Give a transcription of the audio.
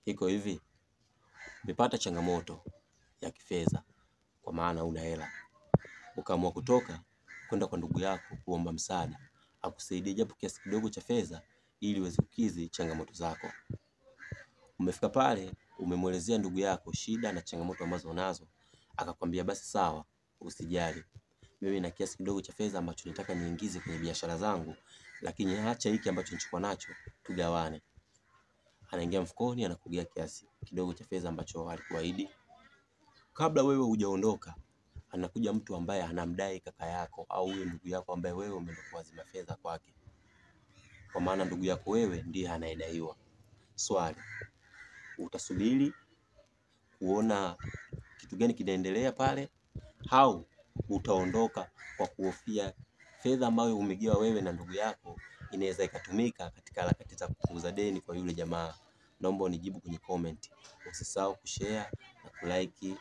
Iko hivi, umepata changamoto ya kifedha, kwa maana una hela, ukaamua kutoka kwenda kwa ndugu yako kuomba msaada akusaidie japo kiasi kidogo cha fedha ili uweze kukidhi changamoto zako. Umefika pale, umemwelezea ndugu yako shida na changamoto ambazo unazo, akakwambia basi sawa, usijali, mimi na kiasi kidogo cha fedha ambacho nataka niingize kwenye biashara zangu, lakini acha hiki ambacho nilichokuwa nacho tugawane. Anaingia mfukoni, anakugea kiasi kidogo cha fedha ambacho alikuahidi. Kabla wewe hujaondoka, anakuja mtu ambaye anamdai kaka yako au huyo ndugu yako ambaye wewe umeenda kuazima fedha kwake, kwa maana ndugu yako wewe ndiye anayedaiwa. Swali, utasubiri kuona kitu gani kinaendelea pale au utaondoka kwa kuhofia fedha ambayo umegawa wewe na ndugu yako inaweza ikatumika katika harakati za kupunguza deni kwa yule jamaa? Naomba unijibu kwenye comment. Usisahau kushare na kulike.